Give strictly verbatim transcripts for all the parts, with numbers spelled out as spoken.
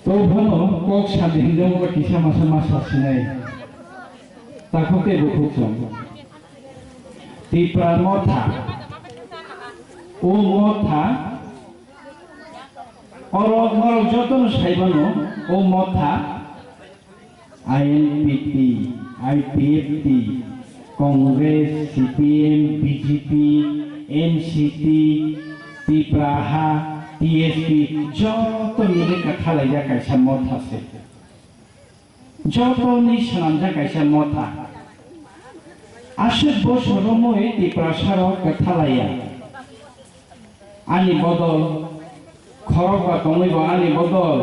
To bono kok sadi hinjao ba kisa masa masa sinai. Takhuk tei bukhuk song. Tipra Motha. O Motha. Oro norok jotono saibano o Motha. I N P T, I P F T, Congress, C P M, B J P, N C P, Tipra Ha, T S P, joto mili kathalaijak kaisa motha se. Jotoni swnamjak kaisa motha. Aswk bosor romwi Tiprasarok kathalaiya. Ani bodol, khorokba tongwi bo ani bodol,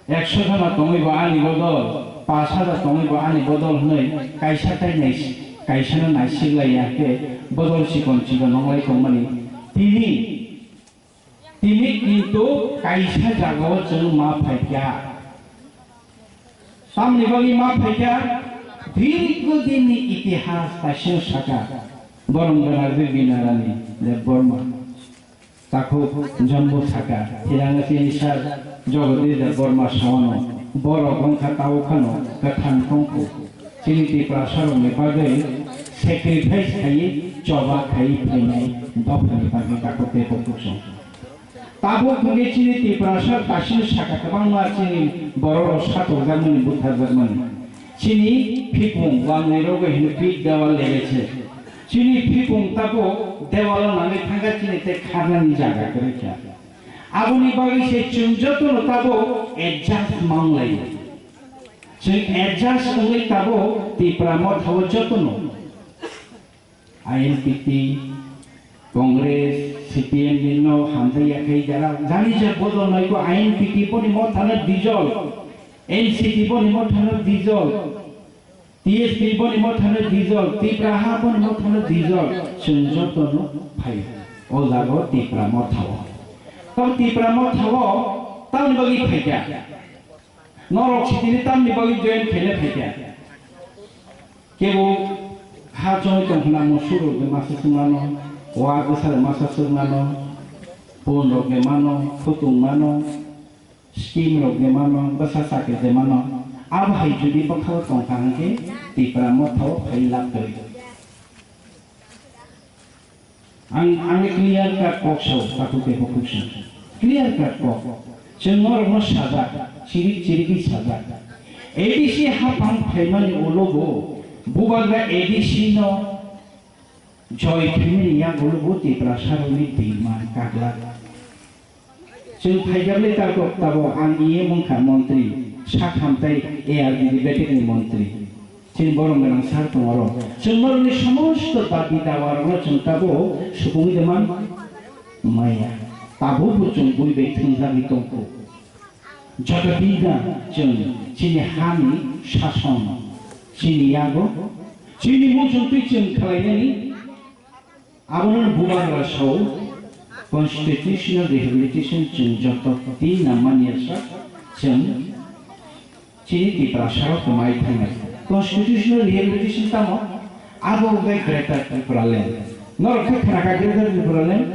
ekso jona tongwi bo ani bodol, pash hajar tongwi bo ani bodol hwnwi kaisa tai nais-, kaisano naisiklaiya khe bodol chikon chikon wnglai tongmani. Tini, tini kintu kaisa jagao chwng ma phaikha. Tamni bagwi ma phaikha, dirgo dinni itihas taisino saka, borom gana Binarani Debbarma. Takhuk Jambu saka, thilanga chini sir Jagadish Debbarma sawano, borok wngkha tao khano kwthang tongkhu. Chini Tiprasarokni bagwi sacrifice khaiwi, choba khaiwi phainai dophani bagwi takhuk tei bukhuk song. Tabuk hwnkhe chini Tiprasa tasini saka kwbangma chini bororok satokjakmani, butharjakmani. Chini phikung wangnai rogo hino pit dewal lega se. Chini phikung tabuk dewalo nangwi thangkha chini tei kharnani jaga kwrwi kha. Aboni bagwi se chwng jotono tabuk adjust ma wnglaio. Chwng adjust wngwi tabuk Tipra Motha o jotono I N P T, Congress, C P M ni no hamjak ya khe jara jani je bodol nai ko I N P T boni mothano dijol, N C P boni mothano dijol, T S P boni mothano dijol, Tipra Ha boni mothano dijol, chwng joto no phai. O jago Tipra Motha o. Tamo Tipra Motha o tamni bagwi phaikha. Norok sitini tamni bagwi join khaina phaikha. Kebo ha chongwi tong khna musuk rok de masa swngmano, wa bwsa de masa swngmano, pon rok de mano, khutung mano, scheme rok de mano, bwsa chakri de mano. Abo hai jodi bwkhao tong kha hwnkhe Tipra Motha o phai lab kwrwi. Ang, ang clear cut kok sao, takhuk tei bukhuk song. Clear cut kok. Chwng norokno sajak, chirik chirigwi sajak. A D C haphang phaimani ulo bo bubagra A D C no joy khaimani yagulo bo Tiprasarokni demand kaglak. Chwng phaikha le tabuk, tabuk ang E M wngkha montri, sak hamtai A R D D betek ni montri. Chini borom gwnang sar tongo oro. Chwng norokni somosto dabi dawa rokno chwng tabuk supungwi de man maya. Tabukbo chwng bui bai thwngjagwi tongkho. Joto din da chwng chini hani sason, chini yago, chini muchungtwi chwng khlainani Abono bubagra sao constitutional rehabilitation chwng joto twi nammani asa chwng chini Tiprasarok kwmai thangnai. Constitutional rehabilitation tamo? Abo wngkha Greater Tripura Land. Norok khe khnakha Greater Tripura Land?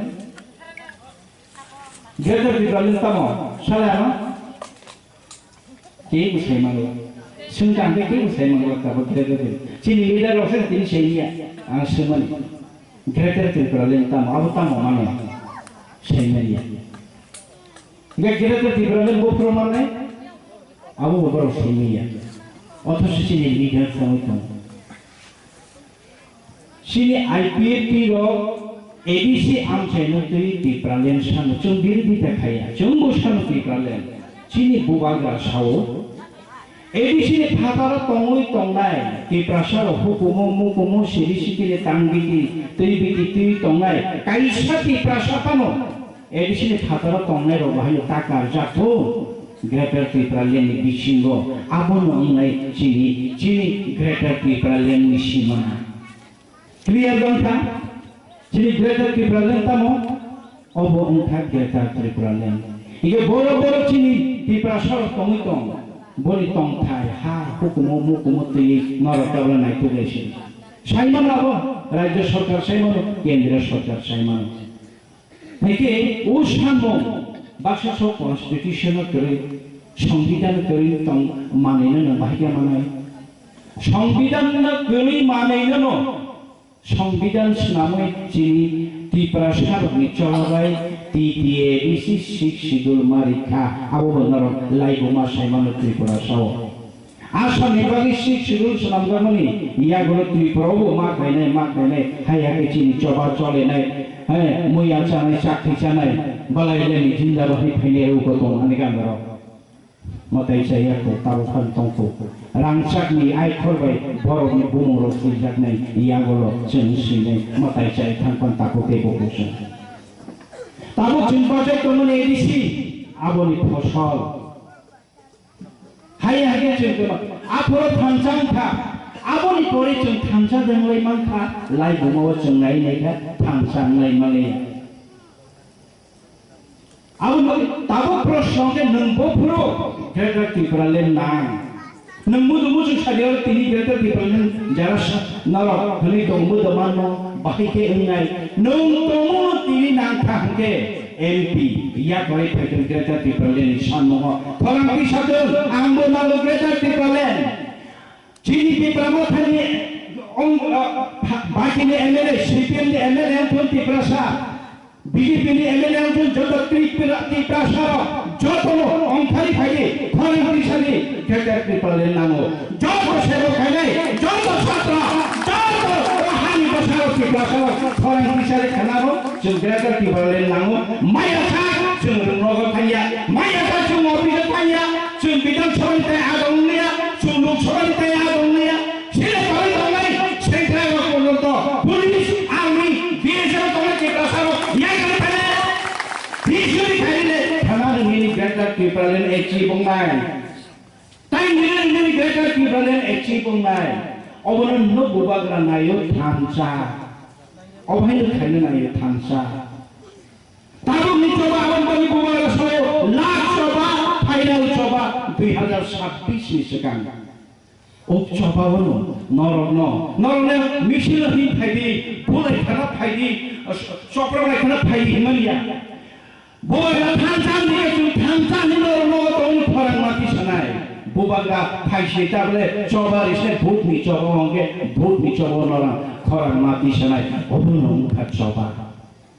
Greater Tripura Land tamo? Sale ano? Kebo sai manglak. Swngkha hwnkhe kebo sai manglak tabuk Greater Tripura. Chini leader rok se tini sai ya. Ang swngmani. Greater Tripura Land tamo, abo tamo mano. Sai manya. Hwnkhe Greater Tripura Land bo phuru mannai. Abo bo borok sai manya. Othocho chini leader tamo tamo. Chini I P F T rok A D C amchaino twi Tipraland sano, chwng birodita khaiya, chwngbo sano Tipraland. Chini bubagra sao, A D C ni phataro tongwi tongnai Tiprasarok hukumu, mukumu, siri sikiri, tangbiti, twibiti twi tongnai kaisa Tiprasa phano A D C ni phataro tongnai rok bahai ta karjak thung. Greater Tipraland ni bisingo abono wngnai chini, chini Greater Tipraland ni simana. Clear dong kha? Chini Greater Tipraland tamo? Obo wngkha Greater Tipraland. Ige borok borok chini Tiprasarok tongwi tong. Boni tongthai ha hukumu mukumu twi norok tabla naituk lai si. Saimano abo Rajya Sarkar saimano, Kendriya Sarkar saimano. Hwnkhe o samung baksa sok constitution o kwrwi Songbidan kwrwi tong manwino no bahai khe manai. Songbidan no kwrwi manwino no. Songbidan swnamwi chini Tiprasa rokni chola bai T T A B C six schedule ma rikha. Abo bo norok laibuma saimano Tripura sao. Assamni bagwi six schedule swnamjakmani yagulo Tripura o bo ma khainai, ma khainai, hai hakhe chini choba cholenai, hai muya chanai, chakti chanai, balai leni jinda bahai phainai rw kotong ani gandaro. Mwtai chaya kho, tabuk phan tong kho. Rangchakni aikhor bai borokni bumung rok swijaknai, yagulo chwng swinai, mwtai chai thang phan takhuk tei bukhuk chwng. Tabuk chwng bajai tongmani A D C, aboni phosol. Hai hai khe chwng tongma. Aphoro thansa wngkha. Aboni pore chwng thansa de wngwi mankha. Laibuma o chwng nai nai kha thansa wngnai manliya. Aboni tabuk proshno khe nwng bophuru Greater Tipraland nang. Nwng mudu muchung sadi oro tini Greater Tipraland jara sa-, norok hwnwi tongbo domanno bahai khe wngnai. Nwng tongmano tini nangkha hwnkhe M P yakarwi phaikhe Greater Tipraland ni sammungo khorang tisa tong, angbo nango Greater Tipraland. Chini Tipra Mothani ong, ah, pha-, bakini M L A, C P M ni M L A wngthun Tiprasa, B J P ni M L A wngthun joto Tripura, Tiprasa rok jotono ongkhari phaidi, khorang tisani Greater Tipraland nango. Joto sebo khainai, joto satra, joto o hani bwsarok Tiprasa rok khorang tisani khanaro, chwng Greater Tipraland nango. Maya sa chwng rwngnogo thangya, maya sa chwng office o thangya, chwng Bidhan Sabha ni tai adong wngya, chwng Lok Sabha ni tai adong wngya. Sile parwi tongnai central rok porjonto police, army, B S F tongnai Tiprasa rok yakarwi phainai. Bisuri khainai thana nini Greater Tipraland achieve wngnai. Tai nini nini Greater Tipraland achieve wngnai. Obono no bubagra naio thansa. Obo haino khaina naio thansa. Tabukni choba aboni bagwi bubagra sao lak choba, final choba dui hazar sabbish ni swkang. O choba bono norokno, norokno misil hin phaidi, bulai khana phaidi, chopra lai khana phaidi hinmani ya. Bubagra thansa ni, chwng thansa ni norokno tongni khorang mati sanai. Bubagra phaisai tabole choba rise bhutni choba hwnkhe bhutni choba norok khorang mati sanai. Obono wngkha choba.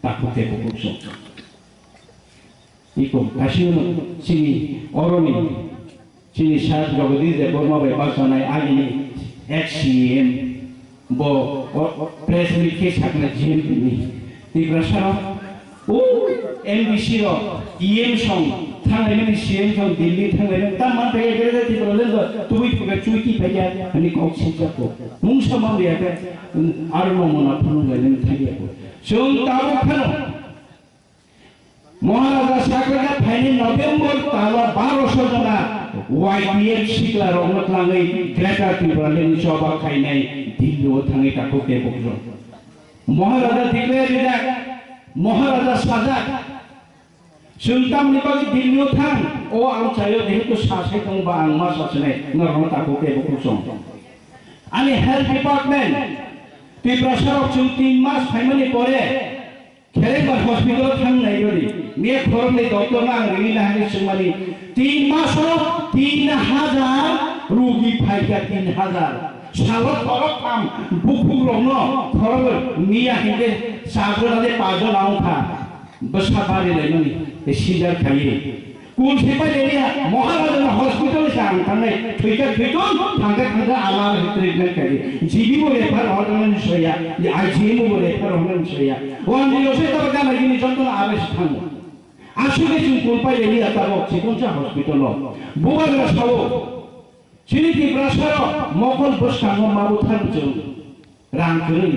Takhuk tei bukhuk song. Iko kasino chini oroni chini Sir Jagadish Debbarma bai bachanai agini ex C M bo o, o press meet khe sakna G M P ni Tiprasa rok o M D C rok E M song thanglaimani C M song Delhi thanglaimani tam man phaikha khe Tipraland tubui phaikha chui ki phaikha hani kok sijak ko mungsa man ya khe aro no mona phunung laimani thangya ko chwng tabuk phano Maharaja Saklaka phaini November tala baroso jona Y T F sikla rokno twlangwi Greater Tipraland ni choba khainai Delhi o thangwi takhuk tei bukhuk. Maharaja declare rijak, Maharaja sajak. Chwng tamni bagwi Delhi o thang, o ang chaio jehetu sa sai tong ba ang ma sa sinai norokno takhuk tei bukhuk song. Ani health department Tiprasa rok chwng tin mas phaimani pore Kherengbar hospital thang nai rodi. Miya khoroknwi doctor no ang ringwi nahani swngmani. Tin maso tin hajar rugi phaikha, tin hajar. Salo khorok tham bukhuk rokno khorok miya hingke chajona de pajona wngkha. Bwsa bari laimani, sijar khaiwi. Kul sipai leya, Maharaja no hospital se ang tangnai, thwikha thwiton, thangkha thangkha, ala ala treatment khaidi. G B bo refer hor nang soya, I G M bo refer hor nang soya. Wan di lose taba gana gini joto na arrest thango. Aswk de chwng kul pai leya tabo, chikon sa hospital o. Bubagra sao. Chini Tiprasa rok mokol bwskango ma bwthar chwng rang kwrwi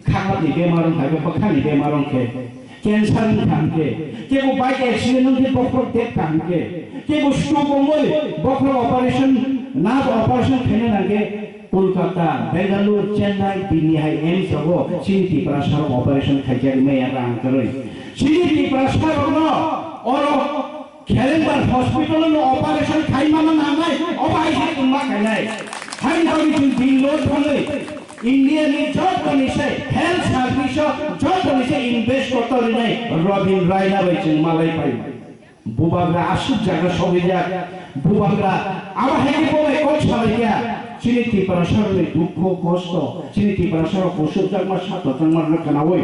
khaklatni bemar wngkha, bwkhani bemar wngkhe, cancer wngkha hwnkhe, kebo bike accident wngkhe bokhorok dek kha hwnkhe, kebo stroke wngwi bokhorok operation, nerve operation khaina nangkhe Kolkata, Bangalore, Chennai, Delhi hai A I M S rogo chini Tiprasa rok operation khaijak maya rang kwrwi. Chini Tiprasa rokno oro Kherengbar hospital no operation khai mama nangnai, obo hai se tongma khainai. Haini bagwi chwng Delhi o thangwi India ni joto ni se health service o joto ni se invest kotor rinai Robin Raina bai chwng malai pai. Bubagra aswk jaga sogwijak, bubagra abo hai khe bo bai kok salaikha, chini Tiprasarokni dukho kosto, chini Tiprasarok kusurjakma satokjakma rok khnaui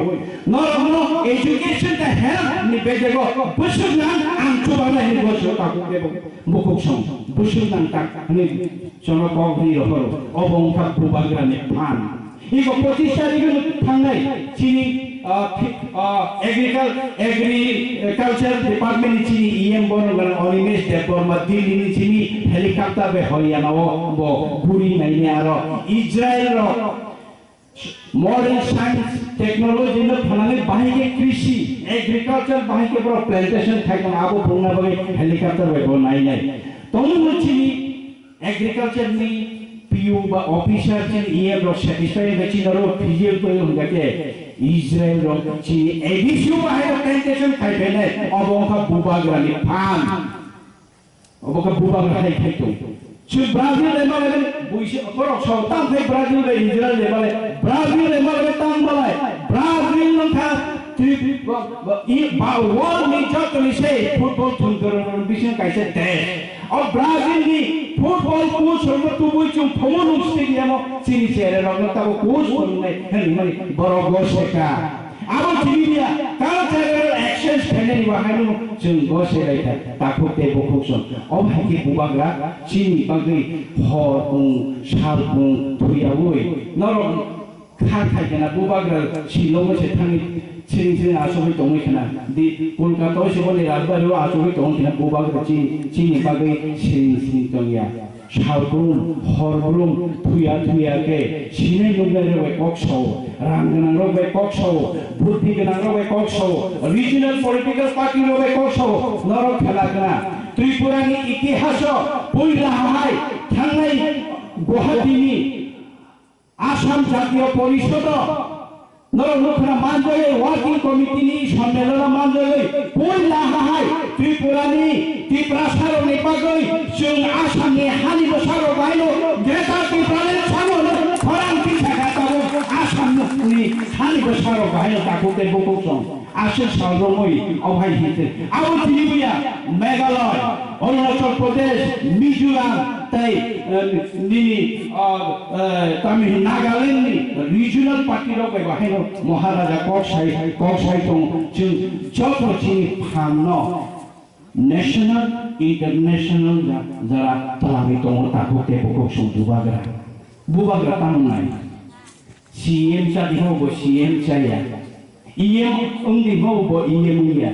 norokno education tei health ni bejego bwswk nang ang chubagra hwnwi bo sio tabuk tebo bukhuk song bwswk nang tak hwnwi chono kok hwnwi rohoro. Obo wngkha bubagrani phan. Iko pochis tarikh no thangnai chini, ah, phi-, ah, agricul-, agriculture department ni chini E M bono gana Animesh Debbarma Delhi ni chini helicopter bai Haryana o bo guri naini aro Israel ro modern science technology no phanani bahai khe krishi agriculture bahai khe boro plantation khai tong abo bungna bagwi helicopter bai bo nainai. Tongmung chini Agriculture ni P O ba officer chini E M rok satisfy wngkha chini oro P G L twi wngkha khe Israel rok chini A D C o bahai rok plantation khai phainai obo wngkha bubagra ni phan. Obo wngkha bubagra hai khai tong. Chwng Brazil le malai buisi borok so tam khai Brazil le Israel le malai Brazil le malai tam malai Brazil wngkha Trip-, ba, ba, i, ba, world ni joto ni se football thum dorong bising kaisa desh. O Brazil ni football coach rokno tubui chwng Phomonu stadium o chini chere rokno tabo coach phunuknai hwnwi mani borok go seka. Abo chini dia cultural exchange khainani bahaino chwng go serai kha takhuk tei bukhuk song. O hai khe bubagra chini bagwi hor bung sal bung thuyaui norok Kha khai kena bubagra silongo se thangwi siring siring achugwi tongwi khna. Di Kolkata o se boni rajbari o achugwi tongwi khna bubagra chini, chini bagwi siring siring tongya. Salbrum, horbrum, thuya thuya khe sinai nuknai rok bai kok sao, rang gwnang rok bai kok sao, buddhi gwnang rok bai kok sao, regional political party rok bai kok sao, norok khela khna. Tripura ni itihaso puila hai thangnai Guwahati ni Assam Jatiyo Porisodo norok nukha manjoi working committee ni sommelono manjoi puila hahai Tripura ni Tiprasa rok ni bagwi chwng Assam ni hani bwsa rok baino Greater Tipraland sabo no khorang kisa kha tabuk Assam ni hani bwsa rok baino takhuk tei bukhuk song. Aswk sal romwi o hai hinte. Abo tini buya Meghalaya, Arunachal Pradesh, Mizoram, tei, eh, nini, ah, eh, Tamil Nagaland ni regional party rok bai bahaino Maharaja kok sai, kok sai tong chwng joto chini phan no national, international ja-, jara twlangwi tongo takhuk tei bukhuk song bubagra. Bubagra tamo nai. C M cha di ho bo C M cha ya. E M wng di ho bo E M wng ya.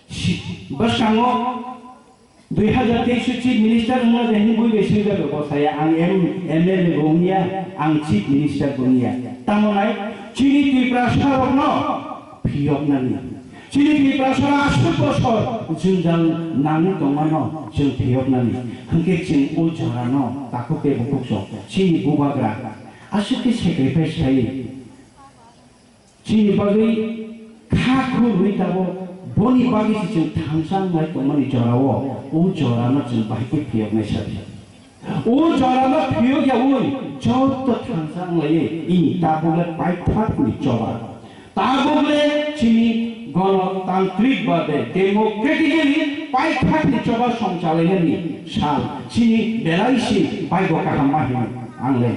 Si-, bwskango dui hazar teis o Chief Minister wngna de hinwi bai swijak bo saya ang M-, M L A bo wng ya, ang Chief Minister bo wng ya. Tamo nai chini Tiprasa rokno phiyoknani. Chini Tiprasa aswk bosor jwngjal nangwi tongmano chwng phiyoknani. Hwnkhe chwng o jorano takhuk tei bukhuk song chini bubagra aswk khe sacrifice khai. Chini bagwi kha khulwi tabuk boni bagwi se chwng thansa wnglai tongmani jorao, o jorano chwng bahai khe phiyoknai sadi. O jorano phiyok yaui joto thansa wnglaiwi ini tabukle paithakni choba. Tabukle chini gonotantrik babe democratically paithakni choba songchalainani sal chini belai se baigo kaham ma hino ang le.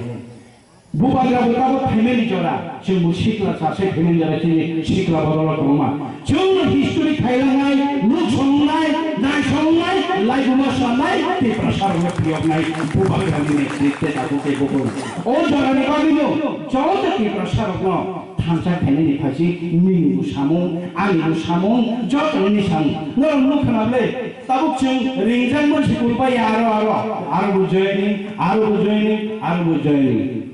Bubagra bo tabuk phaimani jora, chwngbo sikla chasai phaimani jora chini sikla bodolo tongma. Chwngno history khailangnai, nuk songnai, nai songnai, laibuma sanai, Tiprasa rokno phiyoknai, bubagrani netrite tabuk tei bukhuk. O jorani bagwino, joto Tiprasa rokno thansa khainani phaisi, nini bo samung, ani bo samung, joto nini samung. Norok nuk khna ble, tabuk chwng ringjakmani sikul bai aro, aro, aro bo joining, aro bo joining, aro bo joining.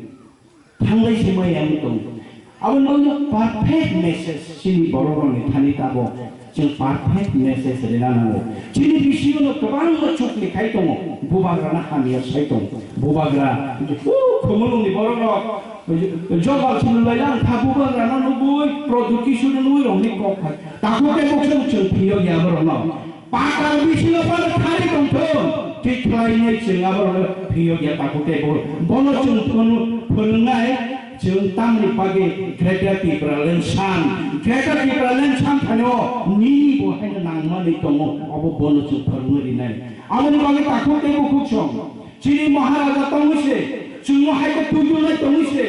Thanglai se mai ang tong. Abo no perfect message chini borok rokni thani tabo. Chwng perfect message rina nango. Chini bisingo no kwbangma chukli khai tongo. Bubagra na hamya sai tongo. Bubagra, uh, khumulungni borok rok, jobal chini lai lang kha bubagra no nugui, product kisu no nugui rokni kok khai. Takhuk tei bukchung chwng phiyo ya borok no. Patal bisingo phano thani tongthung, thik khlainai chwng aborokno phiyok ya takhuk tei bo-, bono chwng phunu-, phunuknai, Chwng tamni bagwi Greater Tipraland san, Greater Tipraland san thani o nini bo haino nangmani tongo, obo bono chwng phwrwngwi rinai. Aboni bagwi takhuk tei bukhuk song, chini Maharaja tongwi se, chwngno hai khe tubunai tongwi se,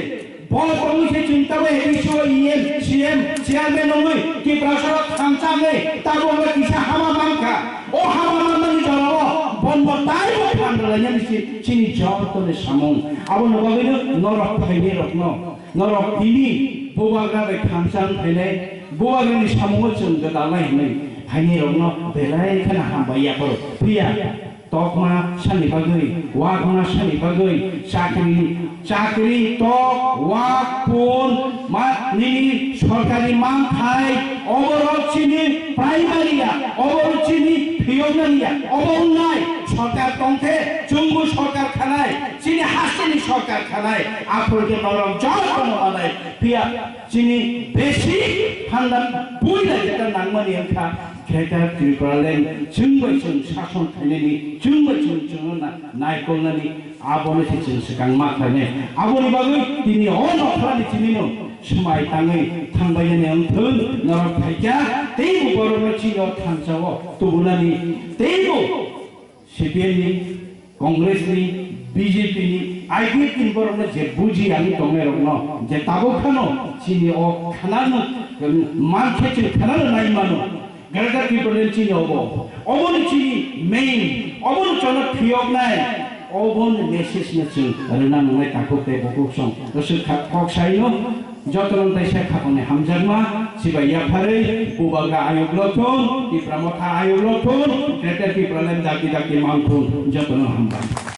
bo tongwi se chwng tabo A D C o E M, C M, chairman wngwi Tiprasa rok thansa wngwi tabo wngwi kisa hama mankha. O hama manmani jorao bonbo taibo phan rwlainani si chini jotoni samung. Aboni bagwino norok phainairokno, norok tini bubagra bai thansa wng phainai, bubagrani samungo chwng gwdalnai hwnwi phainairokno belai kheno hambai yapharo. Phiya tokma sani bagwi, wakma sani bagwi, chakri, chakri, tok, wak, pun, ma, nini sorkari manthai, oborok chini primary ya, oborok chini phiyoknani ya, obo wngnai sorkar tongkhe, chwngbo sorkar khanai, chini hasteni sorkar khanai, aphuru khe norok jotono manai, phiya chini basic phanda buina jeta nangmani wngkha, Greater Tipraland chwng bai chwng sason khainani, chwng bai chwng chwngno na-, naikolnani, abono se chwng swkang ma khlainai. Aboni bagwi tini o nokhrani chinino swmai tangwi thangbainani wngthung, norok phaikha, teibo borokno chini o thansa-o tubunani, teibo C P M ni, Congress ni, B J P ni, I P F T ni borokno je buji ani tongnairokno je tabuk phano chini o khanano mankhe chini khanano nai mano. Greater Tipraland chini obo. Oboni chini main, oboni chwngno phiyoknai, oboni message no chwng rwna nangnai takhuk tei bukhuk song. Bwswk kha-, kok saino. Jotono taisa khakokni hamjakma, sibai yapharwi, bubagra ayuk lothun, Tipra motha ayuk lothun, Greater Tipraland daki daki mangthun, jotono hambai.